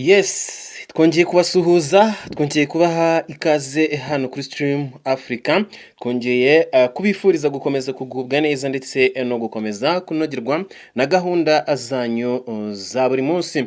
Yes, twongeye kubasuhuza, twongeye kubaha ikaze hano kuri Stream Africa, twongeye kubifuriza gukomeza kugubwa neza ndetse no gukomeza kunogerwa na gahunda zanyu za buri munsi.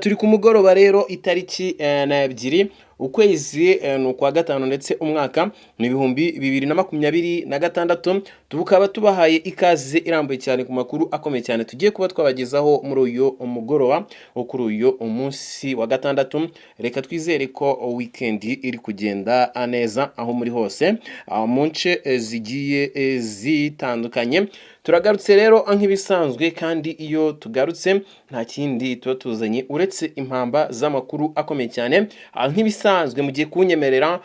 Turi ku mugoroba rero, itariki na 2, ukwezi ni ukwa gatanu, ndetse umwaka ni 2026. Tukaba tubahaye ikaze irambuye cyane ku makuru akomeye cyane tugiye kuba twabagezaho muri uyu mugoroba wo kuri uyu munsi wa gatandatu. Reka twizere ko weekend iri kugenda neza aho muri hose, mu nce zigiye zitandukanye. Turagarutse rero nk'ibisanzwe, kandi iyo tugarutse nta kindi tuba tuzanye uretse impamba z'amakuru akomeye cyane. Nk'ibisanzwe mugiye kunyemerera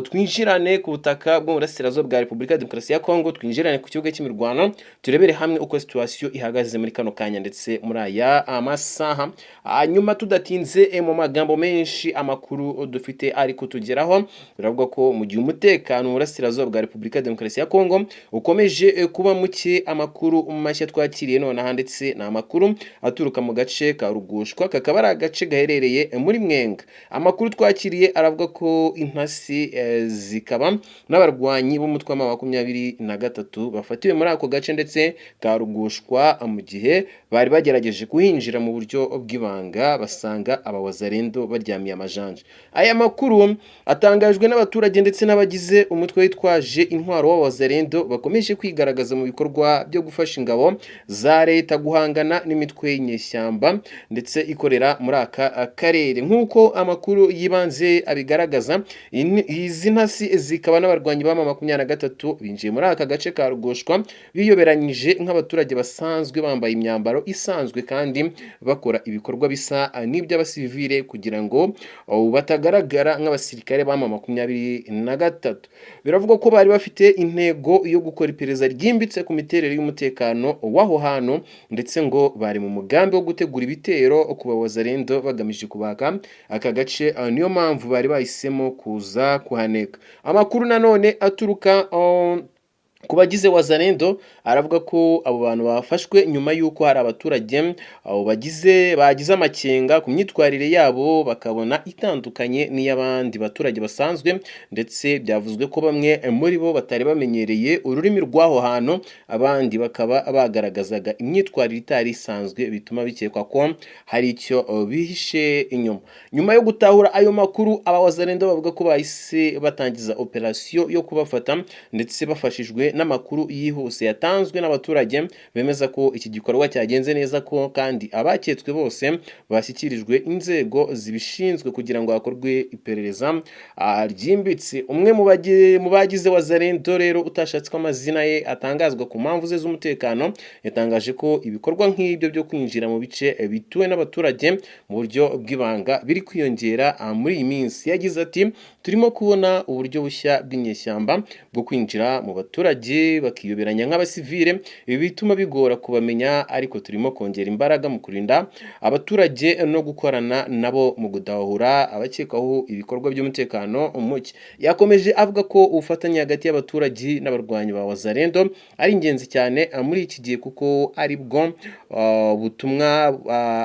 twinjirane ku butaka bwo mu burasirazuba bwa Repubulika ya Demokarasi ya Kongo, twinjirane ku kibuga cy'imirwano, turebere hamwe uko situation ihagaze muri kano kanya ndetse muri aya amasaha. Hanyuma tudatinze mu magambo menshi, amakuru dufite ari kutugeraho biravuga ko mu gihe umutekano mu burasirazuba bwa Repubulika ya Demokarasi ya Kongo ukomeje kuba muke, amakuru mashya twakiriye nonaha ndetse ni amakuru aturuka mu gace ka Rugushwa, kakaba ari agace gaherereye muri Mwenga. Amakuru twakiriye aravuga ko intasi zikaba n'abarwanyi b'umutwe wa 23 bafatiwe muri ako gace ndetse ka Rugushwa, mu gihe bari bagerageje kuhinjira mu buryo bw'ibanga basanga abawazarendo baryamiye amajanja. Aya makuru atangajwe n'abaturage ndetse n'abagize umutwe witwaje intwaro w'abawazarendo bakomeje kwigaragaza mu bikorwa byo gufasha ingabo za leta guhangana n'imitwe y'inyeshyamba ndetse ikorera muri aka karere. Nk'uko amakuru y'ibanze abigaragaza, izi ntasi zikaba n'abarwanyi ba 23 binjiye muri aka gace ka Rugoshwa biyoberanyije nk'abaturage basanzwe, bambaye imyambaro isanzwe kandi bakora ibikorwa bisa n'iby'abasivile kugira ngo batagaragara nk'abasirikare ba 23. Biravugwa ko bari bafite intego yo gukora iperereza ryimbitse ku miterere y'umutekano w'aho hantu, ndetse ngo bari mu mugambi wo gutegura ibitero ku bawazarendo bagamije kubaka aka gace, niyo mpamvu bari bahisemo kuza kuhaneka. Amakuru nanone aturuka ku bagize Wazalendo aravuga ko abo bantu bafashwe nyuma y'uko hari abaturage abo bagize amakenga ku myitwarire yabo, bakabona itandukanye n'iy'abandi baturage basanzwe. Ndetse byavuzwe ko bamwe muri bo batari bamenyereye ururimi rw'aho hantu, abandi bakaba bagaragazaga imyitwarire itari isanzwe, bituma bikekwa ko hari icyo bihishe inyuma. Nyuma yo gutahura ayo makuru, aba Wazalendo bavuga ko bahise batangiza operasiyo yo kubafata, ndetse bafashijwe n'amakuru yihuse yatanzwe n'abaturage bemeza ko iki gikorwa cyagenze neza, ko kandi abaketswe bose bashyikirijwe inzego zibishinzwe kugira ngo hakorwe iperereza ryimbitse. Umwe mu bagize Wazalendo rero utashatse ko amazina ye atangazwa ku mpamvu ze z'umutekano, yatangaje ko ibikorwa nk'ibyo byo kwinjira mu bice bituwe n'abaturage mu buryo bw'ibanga biri kwiyongera muri iyi minsi. Yagize ati: "Turimo kubona uburyo bushya bw'inyeshyamba bwo kwinjira mu baturage bakiyoberanya nk'abasivile. Ibi bituma bigora kubamenya, ariko turimo kongera imbaraga mu kurinda abaturage no gukorana nabo mu gutahura abakekwaho ibikorwa by'umutekano muke." Yakomeje avuga ko ubufatanye hagati y'abaturage n'abarwanyi ba Wazalendo ari ingenzi cyane muri iki gihe, kuko aribwo butumwa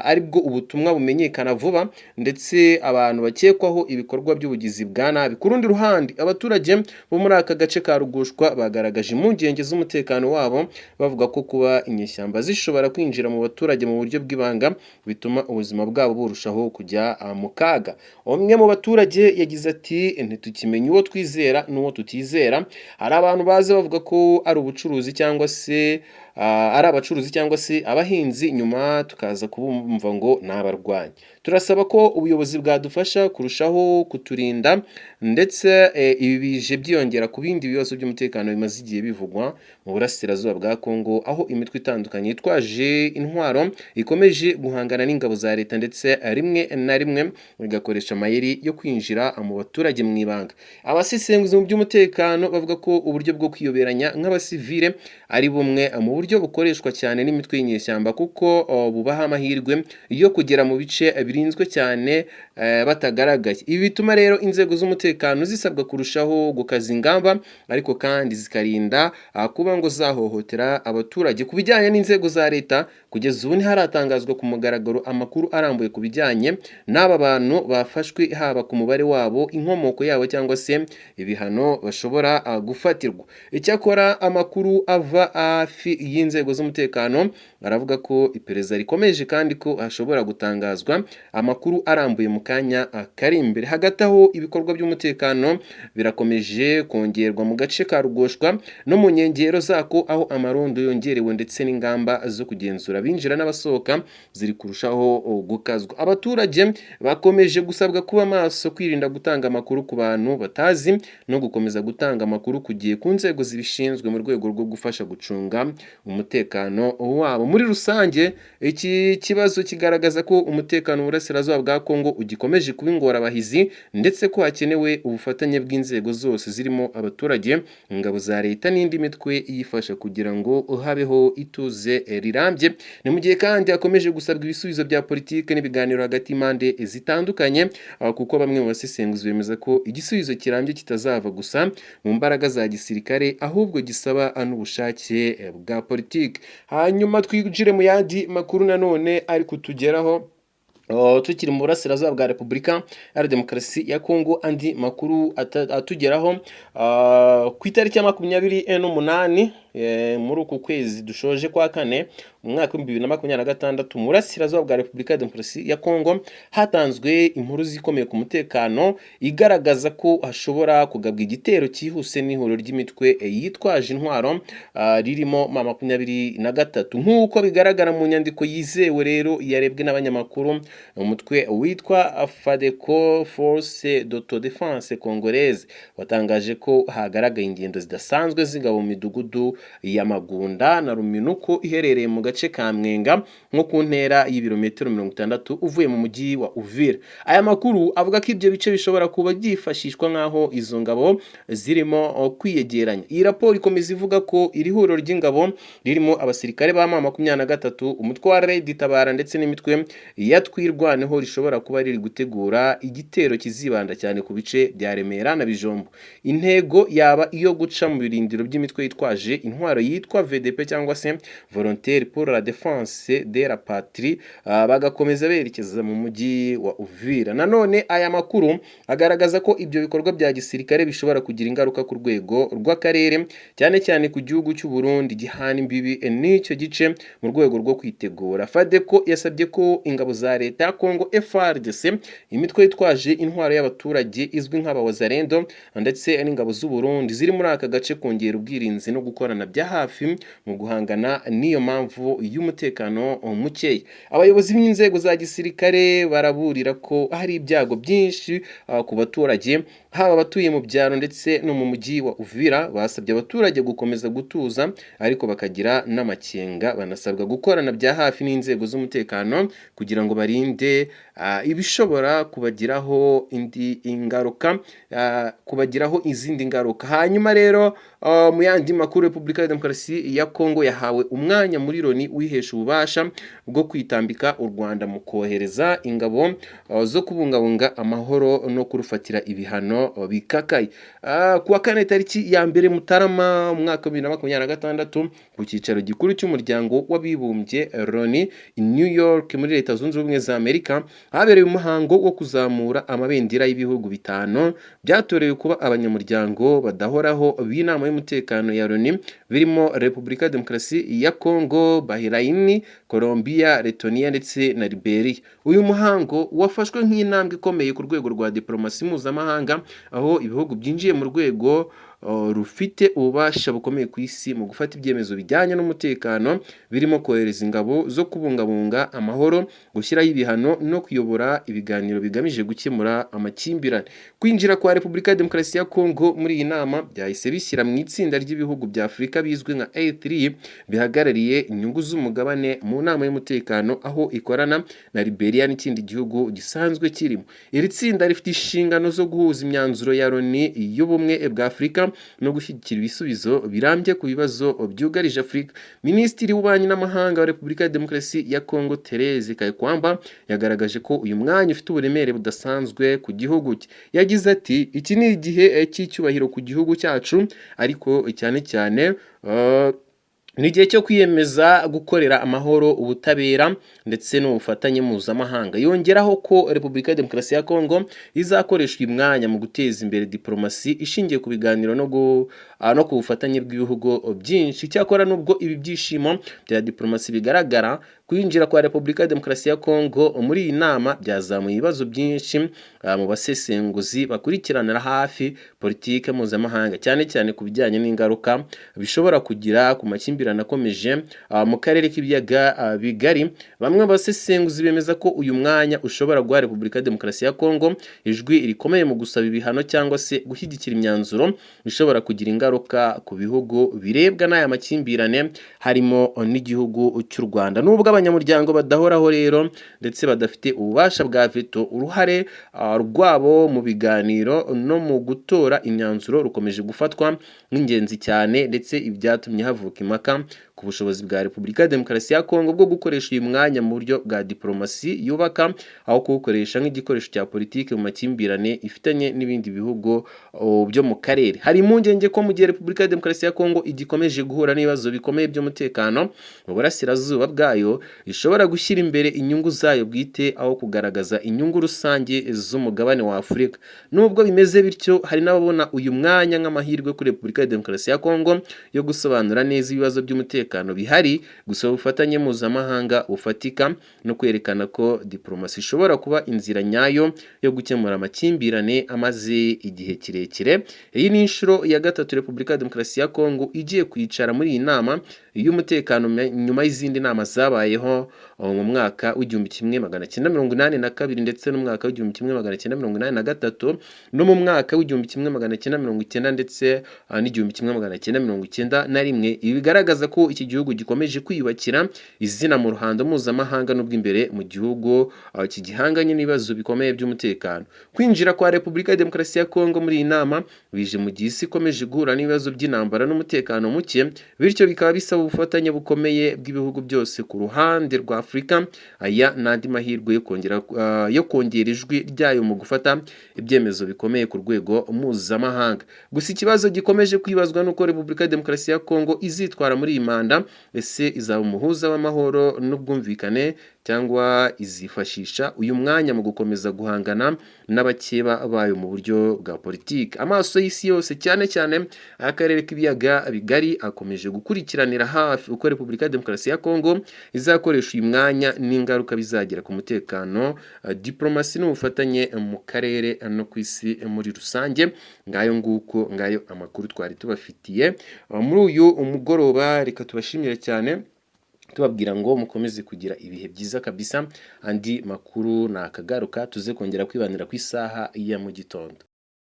aribwo ubutumwa bumenyekana vuba ndetse abantu bakekwaho ibikorwa by'ubugizi bwa nabi. Ku rundi ruhande, abaturage bo muri aka gace ka Rugushwa bagaragaje impungenge z'umutekano wabo, bavuga ko kuba inyeshyamba zishobora kwinjira mu baturage mu buryo bw'ibanga bituma ubuzima bwabo burushaho kujya mu kaga. Umwe mu baturage yagize ati: "Ntitukimenya uwo twizera n'uwo tutizera. Hari abantu baza bavuga ko ari ubucuruzi cyangwa se ari abacuruzi cyangwa se abahinzi, nyuma tukaza kubumva ngo ni abarwanyi. Turasaba ko ubuyobozi bwadufasha kurushaho kuturinda." Ndetse ibi bije byiyongera ku bindi bibazo by'umutekano bimaze igihe bivugwa mu burasirazuba bwa Kongo, aho imitwe itandukanye yitwaje intwaro ikomeje guhangana n'ingabo za leta, ndetse rimwe na rimwe igakoresha amayeri yo kwinjira mu baturage mu ibanga. Abasesenguzi mu by'umutekano bavuga ko uburyo bwo kwiyoberanya nk'abasivile ari bumwe mu buryo uburyo bukoreshwa cyane n'imitwe y'inyeshyamba kuko bubaha amahirwe yo kugera mu bice birinzwe cyane batagaragaye. Ibi bituma rero inzego z'umutekano zisabwa kurushaho gukaza ingamba, ariko kandi zikarinda kuba ngo zahohotera abaturage. Ku bijyanye n'inzego za leta, kugeza ubu ntiharatangazwa ku mugaragaro amakuru arambuye ku bijyanye n'aba bantu bafashwe, haba ku mubare wabo, inkomoko yabo cyangwa se ibihano bashobora gufatirwa. Icyakora amakuru ava hafi y'inzego z'umutekano aravuga ko iperereza rikomeje kandi ko hashobora gutangazwa amakuru arambuye mu kanya kari imbere. Hagati aho, ibikorwa by'umutekano birakomeje kongerwa mu gace ka Rugoshwa no mu nkengero zako, aho amarondo yongerewe ndetse n'ingamba zo kugenzura abinjira n'abasohoka ziri kurushaho gukazwa. Abaturage bakomeje gusabwa kuba maso, kwirinda gutanga amakuru ku bantu batazi no gukomeza gutanga amakuru ku gihe ku nzego zibishinzwe mu rwego rwo gufasha gucunga umutekano wabo. Muri rusange, iki kibazo kigaragaza ko umutekano mu burasirazuba bwa Kongo ugikomeje kuba ingorabahizi, ndetse ko hakenewe ubufatanye bw'inzego zose zirimo abaturage, ingabo za leta n'indi mitwe iyifasha kugira ngo habeho ituze rirambye. Ni mu gihe kandi hakomeje gusabwa ibisubizo bya politiki n'ibiganiro hagati y'impande zitandukanye, kuko bamwe mu basesenguzi bemeza ko igisubizo kirambye kitazava gusa mu mbaraga za gisirikare, ahubwo gisaba n'ubushake bwa politiki. Hanyuma twinjire mu yandi makuru nanone ari kutugeraho. Tukiri mu burasirazuba bwa Repubulika ya Demokarasi ya Kongo, andi makuru atugeraho ku itariki ya 28 muri uku kwezi dushoje kwa kane mu mwaka w'2026, mu burasirazuba bwa Repubulika ya Demokarasi ya Kongo hatanzwe inkuru zikomeye ku mutekano igaragaza ko hashobora kugabwa igitero cyihuse n'ihuriro ry'imitwe yitwaje intwaro ririmo M23, nk'uko bigaragara mu nyandiko yizewe rero yarebwe n'abanyamakuru. Umutwe witwa FADECO, Force d'Autodéfense Congolaise, watangaje ko hagaragaye ingendo zidasanzwe z'ingabo mu midugudu ya Magunda na Ruminuko iherereye mu gace ka Mwenga, nko ku ntera y'ibirometero 60 uvuye mu mujyi wa Uvira. Aya makuru avuga ko ibyo bice bishobora kuba byifashishwa nk'aho izo ngabo zirimo kwiyegeranya. Iyi raporo ikomeza ivuga ko iri huriro ry'ingabo ririmo abasirikare ba M23, umutwe wa Red Tabara ndetse n'imitwe ya Twirwaneho rishobora kuba riri gutegura igitero kizibanda cyane ku bice bya Remera na Bijombo. Intego yaba iyo guca mu birindiro by'imitwe yitwaje intwaro yitwa VDP cyangwa se Volontaire pour la Défense de la Patrie, bagakomeza berekeza mu mujyi wa Uvira. Nanone aya makuru agaragaza ko ibyo bikorwa bya gisirikare bishobora kugira ingaruka ku rwego rw'akarere, cyane cyane ku gihugu cy'u Burundi gihana imbibi n'icyo gice. Mu rwego rwo kwitegura, FADECO yasabye ko ingabo za leta ya Kongo FARDC, imitwe yitwaje intwaro y'abaturage izwi nk'abawazalendo ndetse n'ingabo z'u Burundi ziri muri aka gace kongera ubwirinzi no gukorana bya hafi mu guhangana n'iyo mpamvu y'umutekano mukeya. Abayobozi b'inzego za gisirikare baraburira ko hari ibyago byinshi ku baturage, haba abatuye mu byaro ndetse no mu mujyi wa Uvira. Basabye abaturage gukomeza gutuza ariko bakagira n'amakenga, banasabwa gukorana bya hafi n'inzego z'umutekano kugira ngo barinde ibishobora kubagiraho indi ingaruka, kubagiraho izindi ngaruka. Hanyuma rero mu yandi makuru, Repubulika ya Demokarasi ya Kongo yahawe umwanya muri Loni wihesha ububasha bwo kwitambika u Rwanda mu kohereza ingabo zo kubungabunga amahoro no kurufatira ibihano bikakaye. Ku wa kane tariki ya 1 Mutarama mu mwaka wa 2026, ku cyicaro gikuru cy'Umuryango w'Abibumbye Loni i New York muri Leta Zunze Ubumwe za Amerika, habereye umuhango wo kuzamura amabendera y'ibihugu bitanu byatorewe kuba abanyamuryango badahoraho b'inama y'umutekano ya Loni, birimo Repubulika ya Demokarasi ya Kongo, Bahrain, Colombia, Letonia ndetse na Liberia. Uyu muhango wafashwe nk'intambwe ikomeye ku rwego rwa diplomasi mpuzamahanga, aho ibihugu byinjiye mu rwego rufite ububasha bukomeye ku isi mu gufata ibyemezo bijyanye n'umutekano, birimo kohereza ingabo zo kubungabunga amahoro, gushyiraho ibihano no kuyobora ibiganiro bigamije gukemura amakimbirane. Kwinjira kwa Repubulika ya Demokarasi ya Kongo muri iyi nama byahise bishyira mu itsinda ry'ibihugu bya Afurika bizwi nka A3 bihagarariye inyungu z'umugabane mu nama y'umutekano, aho ikorana na Liberia n'ikindi gihugu gisanzwe kirimo. Iri tsinda rifite inshingano zo guhuza imyanzuro ya Loni y'Ubumwe bwa Afurika. amahoro no gushyigikira ibisubizo birambye ku bibazo byugarije Afurika. Minisitiri w'Ububanyi n'Amahanga wa Repubulika ya Demokarasi ya Kongo, Therese Kayikwamba, yagaragaje ko uyu mwanya ufite uburemere budasanzwe ku gihugu cye. Yagize ati: "Iki ni igihe cy'icyubahiro ku gihugu cyacu, ariko cyane cyane ni igihe cyo kwiyemeza gukorera amahoro, ubutabera ndetse n'ubufatanye mpuzamahanga." Yongeraho ko Repubulika ya Demokarasi ya Kongo izakoresha uyu mwanya mu guteza imbere diporomasi ishingiye ku biganiro no ku bufatanye bw'ibihugu byinshi. Icyakora, nubwo ibi byishimo bya diporomasi bigaragara, kwinjira kwa Repubulika ya Demokarasi ya Kongo muri iyi nama byazamuye ibibazo byinshi mu basesenguzi bakurikiranira hafi politike mpuzamahanga, cyane cyane ku bijyanye n'ingaruka bishobora kugira ku makimbirane akomeje mu karere k'Ibiyaga Bigari. Bamwe mu basesenguzi bemeza ko uyu mwanya ushobora guha Repubulika ya Demokarasi ya Kongo ijwi rikomeye mu gusaba ibihano cyangwa se gushyigikira imyanzuro ishobora kugira ingaruka ku bihugu birebwa n'aya makimbirane, harimo n'igihugu cy'u Rwanda. Nubwo abanyamuryango badahoraho rero ndetse badafite ububasha bwa veto, uruhare rwabo mu biganiro no mu gutora imyanzuro rukomeje gufatwa nk'ingenzi cyane, ndetse ibyatumye havuka impaka ku bushobozi bwa Repubulika ya Demokarasi ya Kongo bwo gukoresha uyu mwanya mu buryo bwa diporomasi yubaka, aho kuwukoresha nk'igikoresho cya politiki mu makimbirane ifitanye n'ibindi bihugu byo mu karere. Hari impungenge ko mu gihe Repubulika ya Demokarasi ya Kongo igikomeje guhura n'ibibazo bikomeye by'umutekano mu burasirazuba bwayo, ishobora gushyira imbere inyungu zayo bwite aho kugaragaza inyungu rusange z'umugabane wa Afurika. Nubwo bimeze bityo, hari n'ababona uyu mwanya nk'amahirwe kuri Repubulika ya Demokarasi ya Kongo yo gusobanura neza ibibazo by'umutekano bihari, gusaba ubufatanye mpuzamahanga bufatika no kwerekana ko diporomasi ishobora kuba inzira nyayo yo gukemura amakimbirane amaze igihe kirekire. Iyi ni inshuro ya gatatu Repubulika ya Demokarasi ya Kongo igiye kwicara muri iyi nama y'umutekano, nyuma y'izindi nama zabayeho mu mwaka w'1982 ndetse n'umwaka w'1983 no mu mwaka w'1990 ndetse n'1991. Ibi bigaragaza ko iki gihugu gikomeje kwiyubakira izina mu ruhando mpuzamahanga, n'ubwo imbere mu gihugu kigihanganye n'ibibazo bikomeye by'umutekano. Kwinjira kwa Repubulika ya Demokarasi ya Kongo muri iyi nama bije mu gihe isi ikomeje guhura n'ibibazo by'intambara n'umutekano muke, bityo bikaba bisaba ubufatanye bukomeye bw'ibihugu byose. Ku ruhande rwa Afurika, aya ni andi mahirwe yo kongera ijwi ryayo mu gufata ibyemezo bikomeye ku rwego mpuzamahanga. Gusa ikibazo gikomeje kwibazwa nuko Repubulika ya Demokarasi ya Kongo izitwara muri iyi manda. Ese izaba umuhuza w'amahoro n'ubwumvikane, cyangwa izifashisha uyu mwanya mu gukomeza guhangana n'abakeba bayo mu buryo bwa politiki? Amaso y'isi yose, cyane cyane akarere k'Ibiyaga Bigari, akomeje gukurikiranira hafi uko Repubulika ya Demokarasi ya Kongo izakoresha uyu mwanya n'ingaruka bizagira ku mutekano, diplomasi n'ubufatanye mu karere no ku isi muri rusange. Ngayo nguko, ngayo amakuru twari tubafitiye muri uyu mugoroba. Reka tubashimire cyane, tubabwira ngo mukomeze kugira ibihe byiza kabisa. Andi makuru ni akagaruka, tuze kongera kwibanira ku isaha ya mu gitondo.